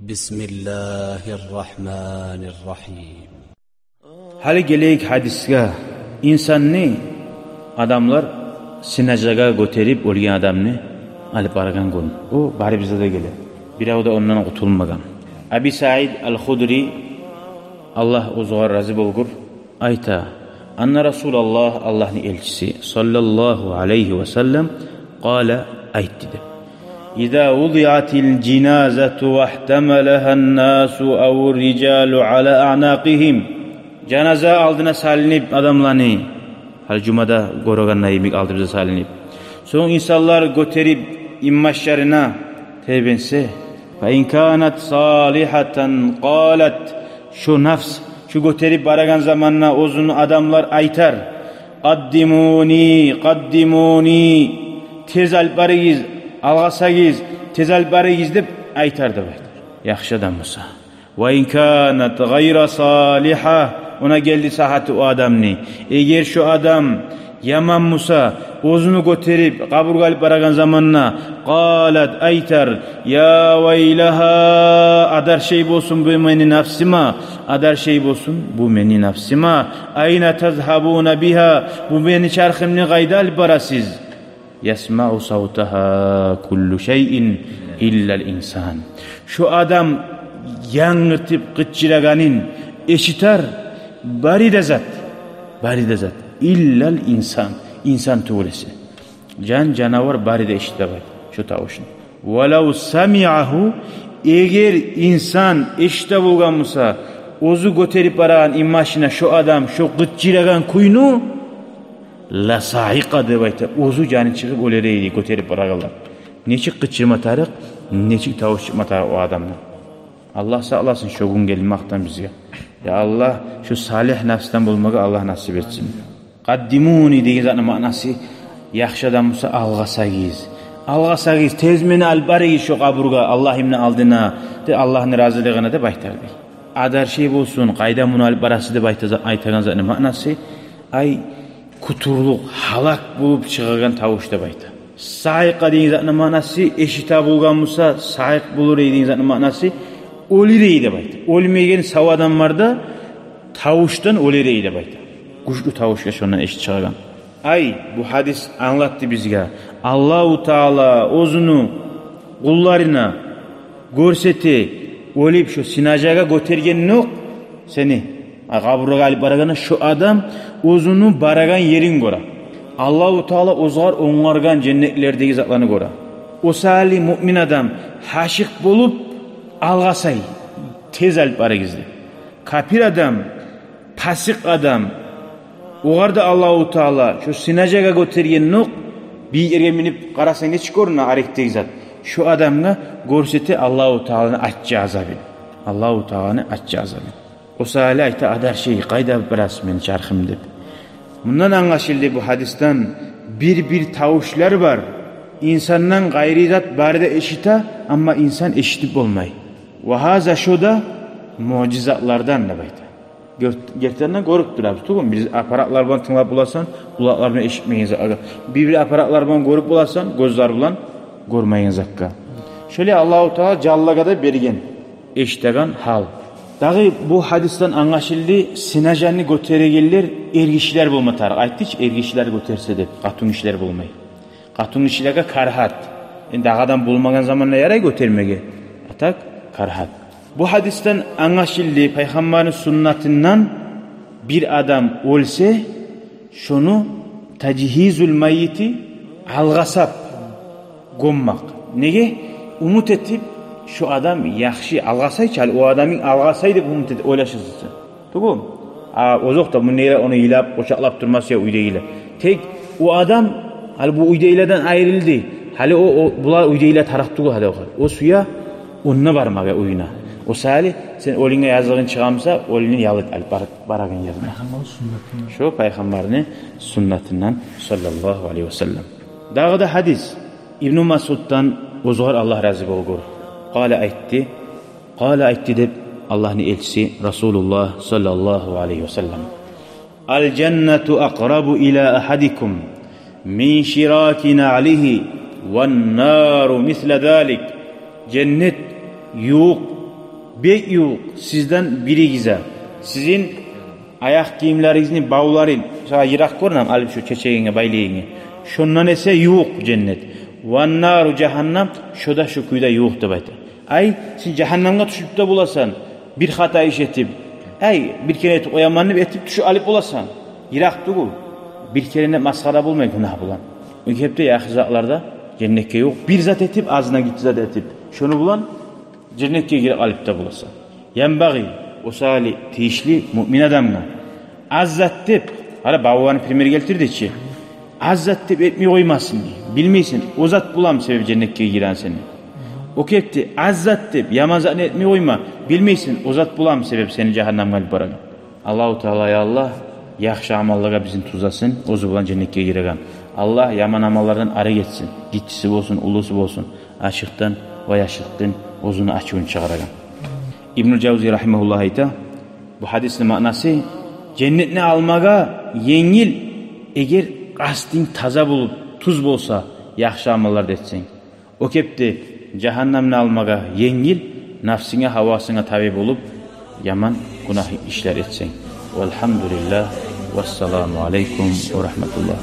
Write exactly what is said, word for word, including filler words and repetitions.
بسم الله الرحمن الرحيم. Гьали гелейик гьадисге. Инсанны адамлар синажагъа гётерип, оьлген адамны алып барагъан гюн. О барыбызгъа да геле. Бирев де ондан къутулмагъан. Аби Саид ал-Худри, Аллагь оьзюне рази болгъур, айта: أن رسول الله, Аллагьны элчиси, صلى الله عليه وسلم, قال, айтды деп: إذا وضعت الجنازة واحتملها الناس أو الرجال على أعناقهم. Жаназа алдына салынып адамланы, гьали жумада гёреген йимик, алдыбызгъа салынып, сонг инсанлар гётерип инбашларына тебренсе, فإن كانت صالحة قالت, шо нафс, шо гётерип барагъан заманда оьзюню адамлар айтар: قدموني، قدموني, тез алып барыгъыз, алгъасагъыз, тез алып барыгъыз деп айтар, деп айтар. Яхшы адам буса. وإن كانت غير صالحة, она гелди сагьаты о адамны. Эгер шо адам яман буса, оьзюню гётерип къабургъа алып барагъан заманда, قالت, айтар: يا ويلها, адаршей болсун бу мени нафсыма, адаршей болсун бу мени нафсыма. أين تذهبون بها, бу мени чархымны къайда алып барасыз? يسمع صوتها كل شيء إلا الإنسان. Шо адам янгыртып къычырагъанын эшитер бары да зат, бары да зат. إلا الإنسان, инсан тюгюл эсе. Жан, жанавар бары да эшите бай шо тавушну. ولو سمعه, эгер инсан эшите болгъан буса, оьзю гётерип барагъан инбашына шо адам шо къычырагъан кюйню, لصعق, деп айта, оьзю жаны чыгъып оьлер эди гётерип барагъанлар. Нечик къычырма тарыкъ, нечик тавуш чыкъма тарыкъ о адамдан. Аллагь сакъласын шо гюн гелмекден бизге. Я Аллагь, шо салигь нафсдан болмагъа Аллагь насип этсин. قدموني деген затны маънасы: яхшы адам буса, алгъасагъыз. Алгъасагъыз, тез мени алып барыгъыз шо къабургъа, Аллагьымны алдына, де, Аллагьны разилигине деп айтар дей. Адаршей болсун, къайда муну алып барасыз деп айта-, айтагъан затны маънасы: ай, къутулуп, гьалак болуп чыгъагъан тавуш деп айта. صعق деген затны маънасы: эшите болгъан буса, саикъ болур эди деген затны маънасы: оьлер эди деп айта. Оьлмеген сав адамлар да тавушдан оьлер эди деп айта. Гючлю тавушгъа шондан эшит чыгъагъан. Ай, бу гьадис англатды бизге: Аллагьу Таала оьзюню къулларына гёрсете, оьлюп шо синажагъа гётергенокъ сени, а, къабургъа алып барагъанда, шо адам оьзюню барагъан ерин гёре. Аллагьу Таала оьзюне онгаргъан женнетлердеги затланы гёре. О саялы муъмин адам гьашыкъ болуп алгъасай, тез алып барыгъыз деп. Капир адам, пасыкъ адам, огъар да Аллагьу Таала шо синажагъа гётергенокъ, бийик ерге минип къарасанг, нечик гёрюне арекдеги зат, шо адамгъа гёрсете Аллагьу Тааланы аччы азабын. Аллагьу Тааланы аччы азабын. О саялы айта: адаршей, къайда алып барасыз мени чархым деп. Мундан англашылды бу гьадисден: бир-бир тавушлар бар, инсандан къайры зат бары да эшите, амма инсан эшитип болмай. Ва гьаза, шо да муъжизатлардан деп айта. Гёр-, гертиден гёрюп турабыз тюгюлмю? Бир аппаратлар булан тынглап боласан, къулакълар булан эшитмейген затлагъа. Бир-бир аппаратлар булан гёрюп боласан, гёзлер булан гёрмейген затгъа. Шолай Аллагьу Таала жанлагъа да берген эшитеген гьал. Дагъы бу гьадисден англашылды: синажаны гётерегенлер эргишилер болма тарыкъ. Айтдыкъ чы, эргишилер гётерсе деп, къатынгишилер болмай. Къатынгишилеге карагьат. Энди дагъы адам болмагъан заманда ярай гётермеге. А так карагьат. Бу гьадисден англашылды: Пайхаммарны суннатындан бир адам оьлсе, шону тажгьизул маййити, алгъасап гёммек. Неге? Умут этип, шо адам яхшы, алгъасай чы, гьали о адамны алгъасай деп умут этип ойлашасыз. Тюгюлмю? А озокъ да, муну неге ону йылап, къучакълап турмас я уьйдегилер. Тек о адам гьали бу уьйдегилерден айрылды. Гьали о, о, булар уьйдегилер тарыкъ тюгюл гьали огъар. О сюе онда бармагъа, уьюне. О саялы сен оьлюнге языгъынг чыгъа буса, оьлюню ял эт алып бар-, барагъан ерине. Пайхаммарны суннатындан. Шо Пайхаммарны суннатындан, саллаллагьу алайгьи ва саллам. Дагъы да гьадис. Ибну Масъуддан, оьзюгер Аллагь рази болгъур. Къала, айтды. Къала, айтды деп Аллагьны элчиси Расулуллагь саллаллагьу алайгьи ва саллам: الجنة أقرب إلى أحدكم من شراك نعله والنار مثل ذلك. Женнет ювукъ Бек ювукъ сизден биригизге сизин аякъ гийимлеригизни бавларын, сагъа йыракъ гёрюнеми, алып шо чечегинге, байлайгъангъа, шондан эсе ювукъ женнет. Ваннару жагьаннам, шо да шо кюйде ювукъ деп айта. Ай, сен жагьаннамгъа тюшюп де боласан, бир хата иш этип, ай, бир керен этип къояман деп этип тюшюп алып боласан. Йыракъ тюгюл. Бир керен де масхара болмай гюнагь булан. О кепде яхшы затлар да женнетге ювукъ. Бир зат этип, азына гиччи зат этип, шону булан женнетге гирип алып да боласан. Янбагъи, о саялы тийишли муъмин адамгъа аз зат деп, гьали бавланы пример гелтирди чи, аз зат деп этмей къоймасын. Билмейсен, о зат боламы себеп женнетге гиреген сени. О кепде аз зат деп яман затны этмей къойма. Билмейсен, о зат боламы себеп сени жагьаннамгъа алып барагъан. Аллагьу Таала, я Аллагь, яхшы амаллагъа бизин тюзесин, оьзю булан женнетге гиреген. Аллагь яман амаллардан арек этсин. Гиччиси болсун, уллусу болсун, ашыкъдан ва яшыртгъын, оьзюню ачувун чыгъарагъан. Ибнул Жавзи рагьимагьуллагь айта, бу гьадисни маънасы: женнетни алмагъа енгил, эгер къастынг таза болуп, тюз болса, яхшы амаллар да этсенг. О кепде жагьаннамны алмагъа енгил, напсынга, гьавасынга таби болуп, яман гюнагь ишлер этсенг. Валгьамдулиллагь, вассаламу алайкум ва рагьматуллагь.